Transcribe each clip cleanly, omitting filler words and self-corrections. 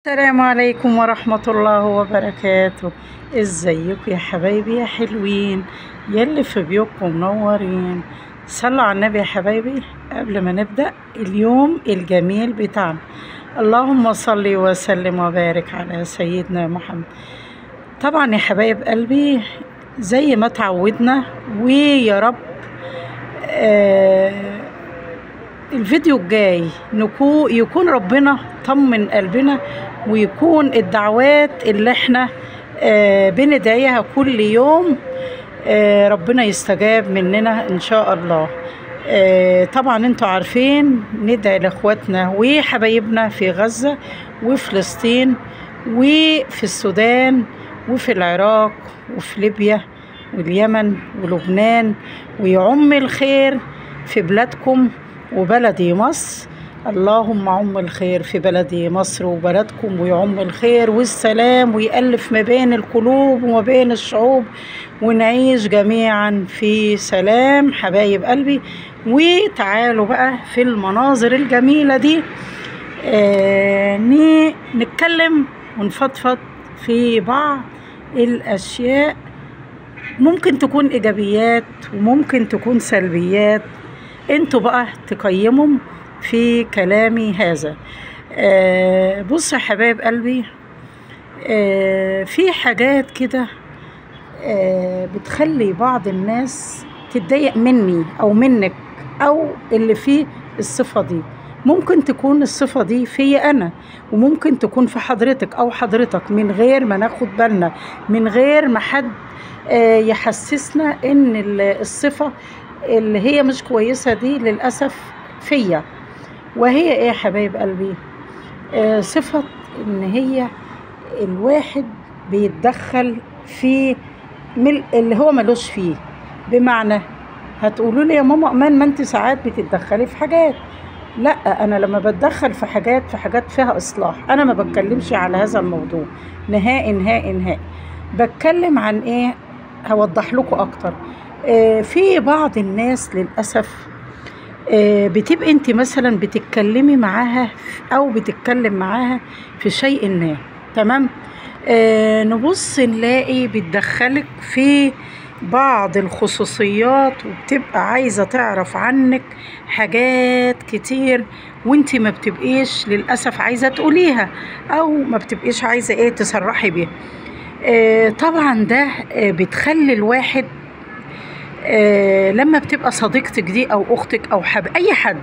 السلام عليكم ورحمة الله وبركاته. ازيكم يا حبايبي يا حلوين يلي في بيوتكم منورين. صلوا على النبي يا حبايبي قبل ما نبدأ اليوم الجميل بتاعنا. اللهم صل وسلم وبارك على سيدنا محمد. طبعا يا حبايب قلبي زي ما تعودنا، ويا رب الفيديو الجاي يكون ربنا طمن قلبنا، ويكون الدعوات اللي احنا بندعيها كل يوم ربنا يستجاب مننا ان شاء الله. طبعا انتوا عارفين ندعي لاخواتنا وحبايبنا في غزة وفلسطين وفي السودان وفي العراق وفي ليبيا واليمن ولبنان، ويعم الخير في بلادكم وبلدي مصر. اللهم عم الخير في بلدي مصر وبلدكم، ويعم الخير والسلام، ويألف ما بين القلوب وما بين الشعوب، ونعيش جميعا في سلام حبايب قلبي. وتعالوا بقى في المناظر الجميلة دي نتكلم ونفضفض في بعض الأشياء، ممكن تكون إيجابيات وممكن تكون سلبيات، انتوا بقى تقيموا في كلامي هذا. بصوا يا حبايب قلبي، في حاجات كده بتخلي بعض الناس تتضايق مني او منك او اللي فيه الصفة دي. ممكن تكون الصفة دي فيا انا، وممكن تكون في حضرتك او حضرتك، من غير ما ناخد بالنا، من غير ما حد يحسسنا ان الصفة اللي هي مش كويسة دي للأسف فيا. وهي ايه يا حبايب قلبي؟ صفة ان هي الواحد بيتدخل في اللي هو ملوش فيه. بمعنى هتقولوا لي يا ماما امان ما انت ساعات بتتدخلي في حاجات. لا، انا لما بتدخل في حاجات فيها اصلاح. انا ما بتكلمش على هذا الموضوع نهائي نهائي نهائي. بتكلم عن ايه؟ هوضح لكم اكتر. في بعض الناس للأسف بتبقي انت مثلا بتتكلمي معاها او بتتكلم معاها في شيء ما، تمام؟ نبص نلاقي بتدخلك في بعض الخصوصيات، وبتبقى عايزة تعرف عنك حاجات كتير، وانت ما بتبقيش للأسف عايزة تقوليها، او ما بتبقيش عايزة ايه تصرحي بيها. طبعا ده بتخلي الواحد لما بتبقى صديقتك دي او اختك او حب اي حد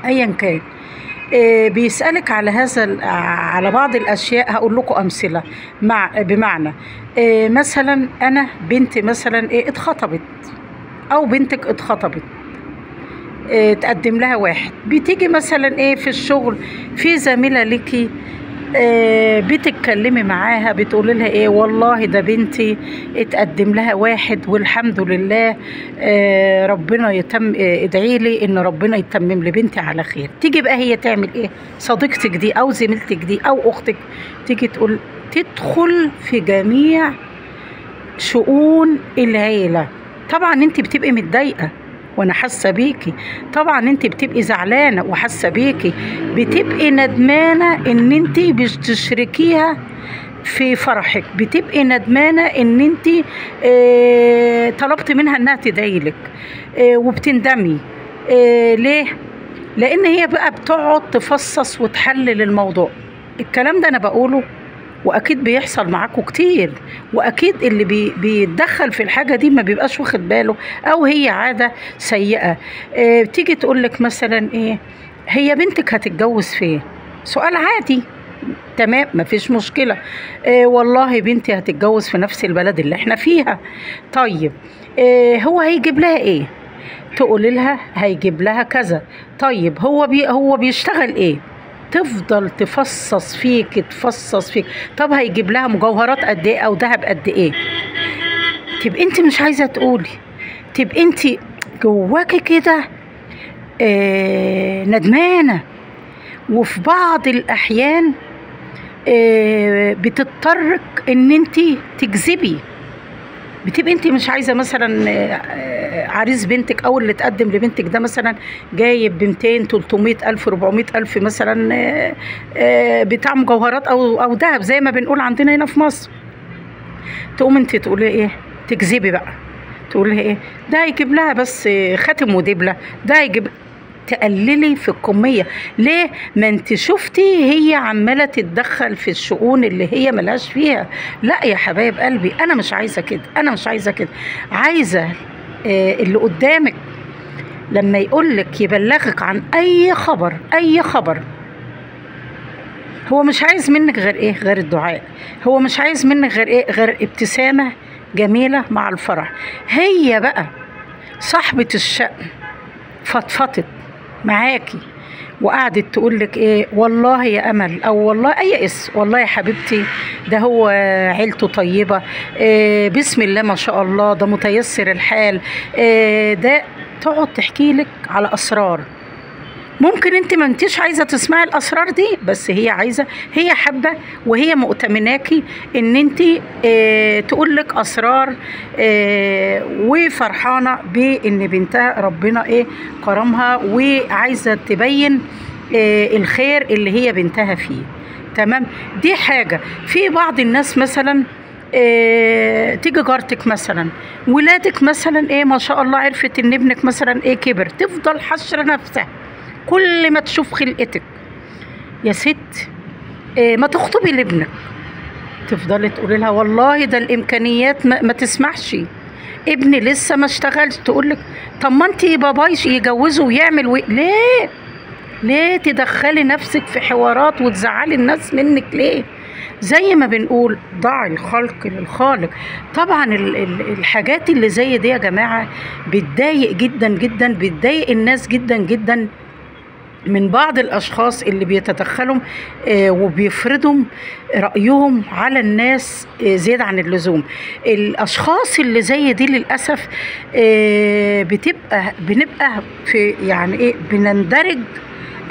ايا كان بيسألك على هذا، على بعض الاشياء. هقول لكم امثلة بمعنى مثلا انا بنتي مثلا ايه اتخطبت، او بنتك اتخطبت، تقدم لها واحد. بتيجي مثلا ايه في الشغل في زميله ليكي بتتكلمي معاها، بتقولي لها ايه والله ده بنتي اتقدم لها واحد والحمد لله، ربنا يتم، ادعي لي ان ربنا يتمم لبنتي على خير. تيجي بقى هي تعمل ايه؟ صديقتك دي او زميلتك دي او اختك تيجي تقول، تدخل في جميع شؤون العيلة. طبعا انت بتبقي متضايقة وانا حاسه بيكي، طبعا انت بتبقي زعلانة وحاسه بيكي، بتبقي ندمانه ان انت بتشركيها في فرحك، بتبقي ندمانه ان انت طلبت منها انها تدعي لك، وبتندمي. ليه؟ لان هي بقى بتقعد تفصص وتحلل الموضوع. الكلام ده انا بقوله واكيد بيحصل معاكم كتير، واكيد اللي بيتدخل في الحاجة دي ما بيبقاش واخد باله، او هي عادة سيئه. تيجي تقولك مثلا ايه هي بنتك هتتجوز فين؟ سؤال عادي، تمام، مفيش مشكلة. والله بنتي هتتجوز في نفس البلد اللي احنا فيها. طيب هو هيجيب لها ايه؟ تقول لها هيجيب لها كذا. طيب هو بيشتغل ايه؟ تفضل تفصص فيك تفصص فيك. طب هيجيب لها مجوهرات قد ايه او ذهب قد ايه؟ تبقى انت مش عايزه تقولي، تبقى انت جواكي كده ندمانه. وفي بعض الاحيان بتضطرك ان انت تكذبي. بتبقي انت مش عايزه مثلا عريس بنتك او اللي تقدم لبنتك ده مثلا جايب ب 200 300 الف 400 الف مثلا بتاع مجوهرات او ذهب زي ما بنقول عندنا هنا في مصر. تقوم انت تقولي ايه؟ تكذبي بقى، تقولي ايه؟ ده هيجيب لها بس خاتم ودبله، ده هيجيب، تقللي في الكمية. ليه؟ ما انت شفتي هي عماله تتدخل في الشؤون اللي هي ملهاش فيها. لا يا حبايب قلبي، انا مش عايزه كده، انا مش عايزه كده. عايزه اللي قدامك لما يقولك يبلغك عن اي خبر، اي خبر، هو مش عايز منك غير ايه؟ غير الدعاء. هو مش عايز منك غير ايه؟ غير ابتسامة جميلة مع الفرح. هي بقى صاحبه الشأن فضفضت معاكي وقعدت تقولك ايه؟ والله يا امل، او والله اي اسم، والله يا حبيبتي ده هو عيلته طيبة، إيه بسم الله ما شاء الله، ده متيسر الحال، إيه ده. تقعد تحكي لك على اسرار ممكن انت ما انتش عايزه تسمعي الاسرار دي، بس هي عايزه، هي حابة وهي مؤتمناكي ان انت اه تقول لك اسرار، اه وفرحانه بان بنتها ربنا ايه كرمها، وعايزه تبين اه الخير اللي هي بنتها فيه. تمام؟ دي حاجة. في بعض الناس مثلا تيجي جارتك مثلا، ولادك مثلا ايه ما شاء الله عرفت ان ابنك مثلا ايه كبر، تفضل حشرة نفسها كل ما تشوف خلقتك. يا ست إيه ما تخطبي لابنك، تفضلي تقولي لها والله ده الامكانيات ما تسمحش، ابني لسه ما اشتغلش. تقولك طب ما انت باباي يجوزه ويعمل ليه؟ ليه تدخلي نفسك في حوارات وتزعلي الناس منك ليه؟ زي ما بنقول ضع الخلق للخالق. طبعا الحاجات اللي زي دي يا جماعة بتضايق جدا جدا، بتضايق الناس جدا جدا من بعض الأشخاص اللي بيتدخلوا وبيفرضوا رأيهم على الناس زيادة عن اللزوم. الأشخاص اللي زي دي للأسف بنبقى في يعني إيه، بنندرج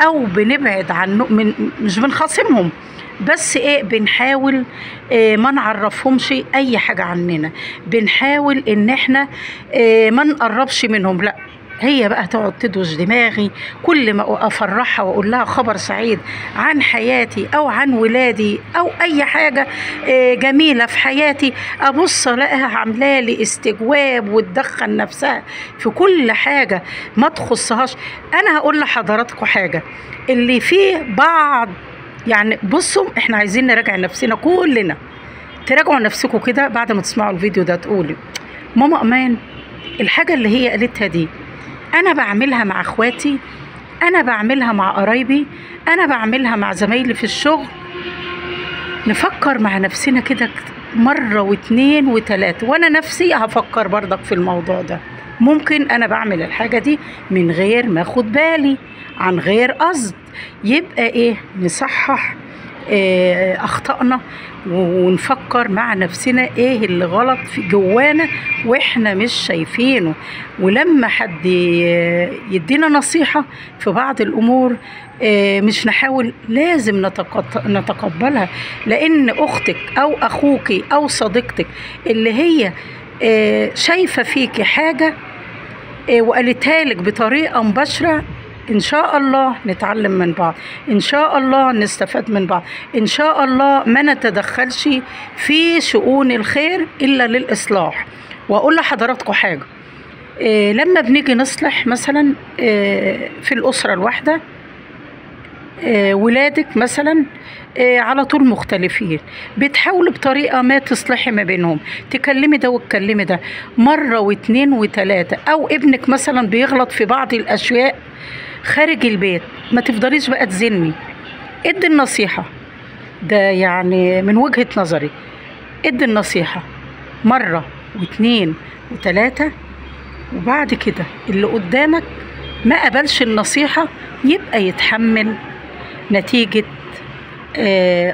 أو بنبعد عنه، من مش بنخاصمهم، بس ايه بنحاول إيه ما نعرفهمش اي حاجة عننا، بنحاول ان احنا إيه ما نقربش منهم. لا هي بقى تقعد تدوش دماغي كل ما افرحها واقول لها خبر سعيد عن حياتي او عن ولادي او اي حاجة جميلة في حياتي، ابص الاقيها عامله لي استجواب وتدخل نفسها في كل حاجة ما تخصهاش. انا هقول لحضراتكم حاجة اللي فيه بعض، يعني بصوا احنا عايزين نراجع نفسنا كلنا، تراجعوا نفسكم كده بعد ما تسمعوا الفيديو ده، تقولي ماما امان الحاجة اللي هي قالتها دي انا بعملها مع اخواتي، انا بعملها مع قرايبي، انا بعملها مع زمايلي في الشغل. نفكر مع نفسنا كده مرة واتنين وتلاتة، وانا نفسي هفكر برضك في الموضوع ده. ممكن انا بعمل الحاجة دي من غير ما اخد بالي، عن غير قصد، يبقى ايه نصحح اخطائنا ونفكر مع نفسنا ايه اللي غلط في جوانا واحنا مش شايفينه. ولما حد يدينا نصيحة في بعض الامور مش نحاول، لازم نتقبلها، لان اختك او اخوكي او صديقتك اللي هي شايفة فيكي حاجة وقالتها لك بطريقة مباشرة، إن شاء الله نتعلم من بعض، إن شاء الله نستفاد من بعض، إن شاء الله ما نتدخلش في شؤون الخير إلا للإصلاح. وأقول لحضراتكم حاجة، لما بنيجي نصلح مثلا في الأسرة الواحدة، ولادك مثلا على طول مختلفين، بتحاولي بطريقة ما تصلحي ما بينهم، تكلمي ده وتكلمي ده مرة واتنين وتلاتة، أو ابنك مثلا بيغلط في بعض الأشياء خارج البيت، ما تفضليش بقى تزني، ادي النصيحة. ده يعني من وجهة نظري، ادي النصيحة مرة واتنين وتلاتة، وبعد كده اللي قدامك ما قبلش النصيحة يبقى يتحمل نتيجة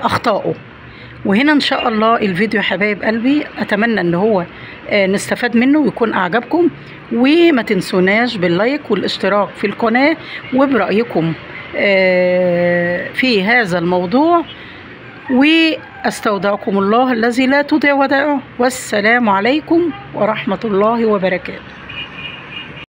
أخطائه. وهنا إن شاء الله الفيديو يا حبايب قلبي أتمنى إن هو نستفاد منه ويكون أعجبكم، وما تنسوناش باللايك والاشتراك في القناة وبرأيكم في هذا الموضوع. استودعكم الله الذي لا تضيع ودائعه، والسلام عليكم ورحمة الله وبركاته.